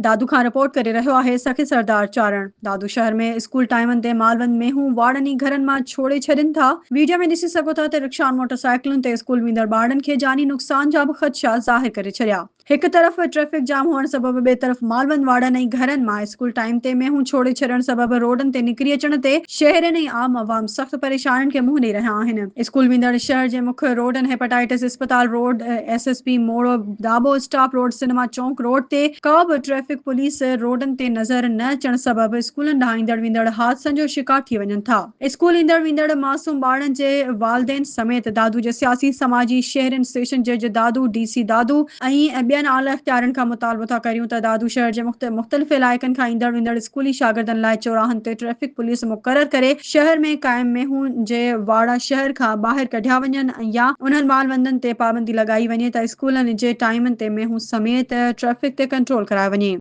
دادو کان رپورٽ ڪري رهيو آهي سخي سردار چارڻ. دادو شهر ۾ اسڪول ٽائيمن تي مالوند مينهون واڙن ئي گهرن مان ڇوڙي ڇڏين ٿا. ويڊيو ۾ ڏسي سگهو ٿا ته رڪشائن موٽر سائيڪلن تي اسڪول ويندڙ ٻارڙن کي جاني نقصان جا به خدشا ظاهر ڪري ڇڏيا. هڪ طرف ٽريفڪ جام هئڻ سبب ٻئي طرف مالوند واڙن ۽ گهرن مان اسڪول ٽائيم تي مينهون ڇوڙي ڇڏڻ سبب روڊن تي نڪري اچڻ تي شهرين ۽ عام عوام سخت پريشانين کي منهن ڏئي رهيا آهن. اسڪول ويندڙ شهر جي مک روڊن هيپاٽائٽس اسپتال روڊ، ايس ايس پي موڙو، داٻو اسٽاپ روڊ، سئنيما چونڪ روڊ تي ڪا به ٽريفڪ پوليس روڊن تي نظر نه اچڻ سبب اسڪولن ڏانهن ايندڙ ويندڙ حادثن جو شڪار ٿي وڃن ٿا. اسڪول ايندڙ ويندڙ معصوم ٻارڙن جي والدين سميت دادو جي سياسي سماجي شهرين سيشن جج دادو، ڊي سي دادو ۽ ٻين اعليٰ اختيارين کان مطالبو ٿا ڪريون ته دادو شهر جي مختلف علائقن کان ايندڙ ويندڙ اسڪولي شاگردن لاء چوراهن تي ٽريفڪ پوليس مقرر ڪري شهر ۾ قائم مينهون جي واڙا شهر کان ٻاهر ڪڍيا وڃن يا انهن مالوندن تي پابندي لڳائي وڃي ته اسڪولن جي ٽائيمن تي مينهون سميت ٽريفڪ تي ڪنٽرول ڪرايو وڃي.